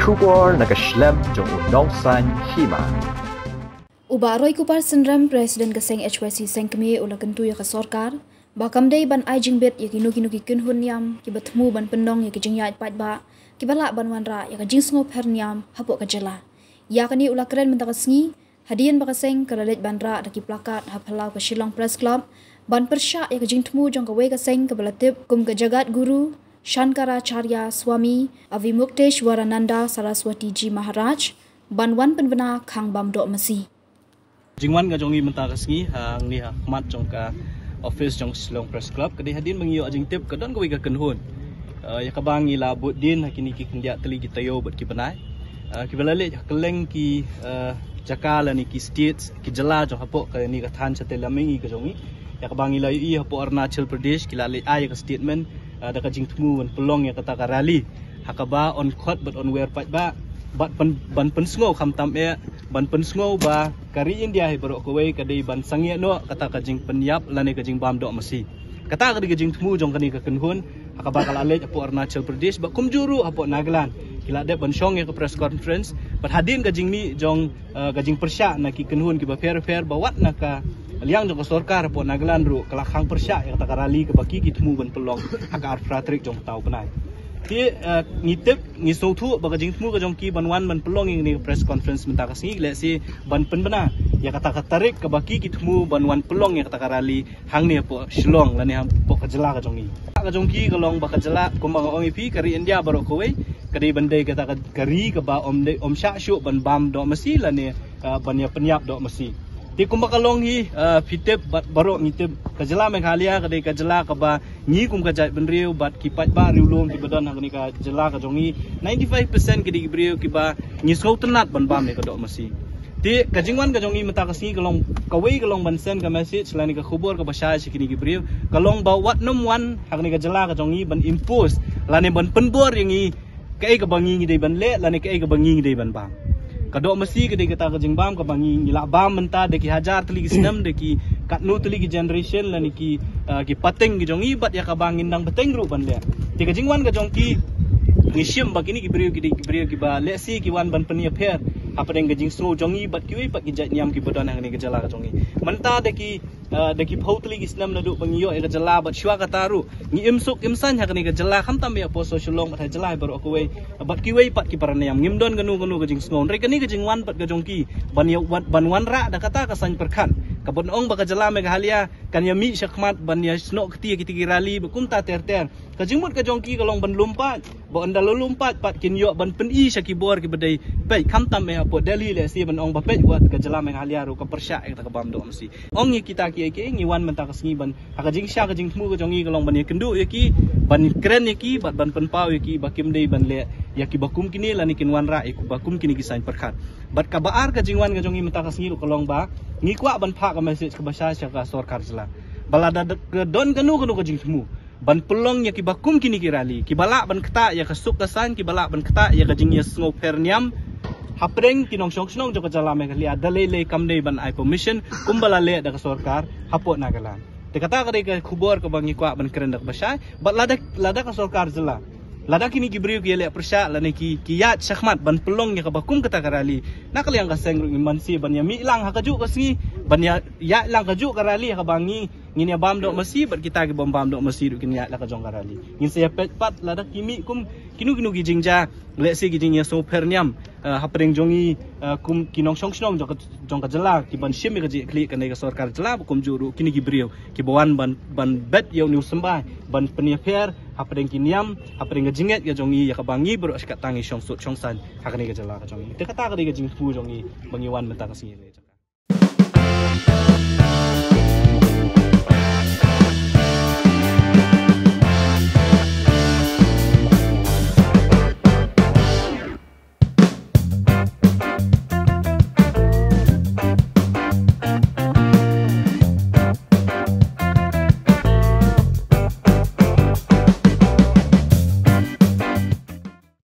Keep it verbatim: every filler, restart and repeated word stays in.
Khubor na ka shlem jong u nongsan hima. U Bah Roy Kupar Synrem, President ka seng H Y C Sengkmie, u la kyntu ïa ka sorkar ba kam dei ban ai jingbit ïa kino kino ki kynhun niam kiba thmu ban pynlong ïa ki jingïaid paidbah kiba lah ban wanrah ïa ka jingsngewpher niam hapoh ka jylla. Ïa kane u la kren mynta ka sngi hadien ba ka seng ka la leit ban rah da ki plakat ha phyllaw ka Shillong Press Club ban pyrshah ïa ka jingthmu jong kawei ka seng kaba la tip kum ka Jagat Guru Shankaracharya Swami Avimukteshwarananda Saraswati Ji Maharaj ban wan pynbna khang bam doh masi. Jingwan ka jong ngi mynta ka sngi hangne ha khmat jong ka office jong Shillong Press Club ka dei hadien ba ngi ïoh jingtip ka don kawei ka kynhun, eh, ïa kaba ngi la bud dien ha kine ki khyndiat tylli ki taïew bad ki bnai, eh, kiba la leit ha kylleng ki, eh, jaka lane ki states, ki jylla jong hapoh kane ka thaiñ shatei lam mihngi ka jong ngi. Ïa kaba ngi la ïohi hapoh Arunachal Pradesh ki la leit ai ïa ka statement, eh, da ka jingthmu ban pynlong ïa kata ka rally ha kaba yn khot bad yn wer paidbah bad pyn-, ban pynsngew khamtam eh ban pynsngew ba ka ri India hi baroh kawei ka dei ban sangeh noh kata ka jingpynïap lane ka jingbam doh masi. Kata ka dei ka jingthmu jong kane ka kynhun ha kaba ka la leit hapoh Arunachal Pradesh bad kumjuh ruh hapoh Nagaland. Ki la dep ban shong ïa ka press conference bad hadien ka jingmih jong, eh, ka jingpyrshah na ki kynhun kiba pher pher bad wat na ka liang jong ka sorkar hapoh Nagaland ruh ka la khang pyrshah ïa kata ka rally kaba ki ki thmu ban pynlong ha ka arphew phra tarik jong uta u bnai. Te, eh, ngi tip, ngi sngewthuh ba ka jingthmu ka jong ki ban wan ban pynlong ïa kane ka press conference mynta ka sngi lehse ban pynbna ïa kata ka tarik kaba ki ki thmu ban wan pynlong ïa kata ka rally hangne hapoh Shillong lane hapoh ka jylla ka jong ngi. Ka jong ki ka long ba ka jylla kumba nga ong ïa phi ka ri India baroh kawei ka dei ban dei kata ka, ka ri kaba ym dei, ym shah shuh ban bam doh masi lane, ah, ban ïa pynïap doh masi. Te kumba ka long hi, ah, phi tip bad baroh ngi tip ka jylla Meghalaya ka dei ka jylla kaba ngi kum ka jaitbynriew bad ki paidbah riewlum kiba don ha kane ka jylla ka jong ngi, ninety-five percent ki dei ki briew kiba ngi sngewtynnat ban bam ïa ka doh masi. Te ka jingwan ka jong ngi mynta ka sngi ka long kawei ka long ban send ka message lane ka khubor kaba shai sha kine ki briew, ka long ba wat nym wan ha kane ka jylla ka jong ngi ban impose lane ban pynbor ïa ngi kaei kaba ngi ngi dei ban leh lane kaei kaba ngi ngi dei ban bam. Ka doh masi ka dei kata ka jingbam kaba ngi ngi la bam mynta da ki hajar tylli ki snem, da ki katno tylli ki generation lane ki, ah, ki pateng ki jong ngi bad ïa kaba ngin dang pateng ruh ban leh. Te ka jingwan ka jong ki, ngi shim ba kine ki briew ki dei ki briew kiba lehse ki wan ban pynïapher hapdeng ka jingsngew jong ngi bad kiwei pat ki jait niam kiba don ha kane ka jylla ka jong ngi. Mynta da ki, ah, da ki phew tylli ki snem naduh ba ngi ïoh ïa ka jylla bad shuwa kata ruh ngi im suk im saiñ ha kane ka jylla khamtam ïa hapoh Shillong bad ha jylla baroh kawei bad kiwei pat ki para niam. Ngim don kano kano ka jingsngew. Hynrei kane ka jingwan pat ka jong ki ban ïa, ban, ban wanrah da kata ka saiñ pyrkhat kaba ong ba ka jylla Meghalaya kan ïa mih shakhmat ban ïa snoh kti ïa kita ki rally bad kumta ter ter. Ka jingmut ka jong ki ka long ban lum paid, ba ynda la lum paid pat kin ïoh ban pyni sha ki bor kiba dei peit khamtam eh hapoh Delhi lehse ban ong ba peit wat ka jylla Meghalaya ruh ka pyrshah ïa kata ka bam doh masi. Ong ïa kita kiei kiei ngi wan mynta ka sngi ban ha ka jingshisha ka jingthmu ka jong ngi ka long ban ïakynduh ïa ki, ban kren ïa ki bad ban pynpaw ïa ki ba kim dei ban leh ïa kiba kum kine lane kin wanrah ïa kiba kum kine ki saiñ pyrkhat. Bad kaba ar ka jingwan ka jong ngi mynta ka sngi ruh ka long ba ngi kwah ban phah ka message kaba shai sha ka sorkar jylla ba lada don kano kano ka jingthmu ban pynlong ïa kiba kum kine ki rally kiba lah ban ktah ïa ka suk ka saiñ, kiba lah ban ktah ïa ka jingïasngewpher niam hapdeng ki nongshong shnong jong ka jylla Meghalaya, da lei lei kam dei ban ai permission kumba la leh da ka sorkar hapoh Nagaland. Te kata ka dei ka khubor kaba ngi kwah ban kren da kaba shai. Bad lada, lada ka sorkar jylla, lada kine ki briew ki ïaleh pyrshah lane ki, ki ïaid shakhmat ban pynlong ïa kaba kum kata ka rally, na ka liang ka seng ruh ngin banse ban ïa mih lang ha kajuh ka sngi, ban ïa, ïaid lang kajuh ka rally ha kaba ngi ngin ïa bam doh masi bad kita ki bym bam doh masi ruh kin ïaid la ka jong ka rally. Ngin sa ïa peit pat lada ki mih kum kino kino ki jingjia, lehse ki jingïasngewpher niam, eh, hapdeng jong ngi, eh, kum ki nongshong shnong jong ka, jong ka jylla ki ban shim ïa ka jingkhleh kane ka sorkar jylla ba kumjuh ruh kine ki briew kiba wan ban, ban bet ïa une u symbai ban pynïapher hapdeng ki niam, hapdeng ka jingngeit ka jong ngi ïa kaba ngi baroh shi katta ngi shong sut shong saiñ ha kane ka jylla ka jong ngi. Te kata ka dei ka jingthmu jong ngi ba ngi wan mynta ka sngi.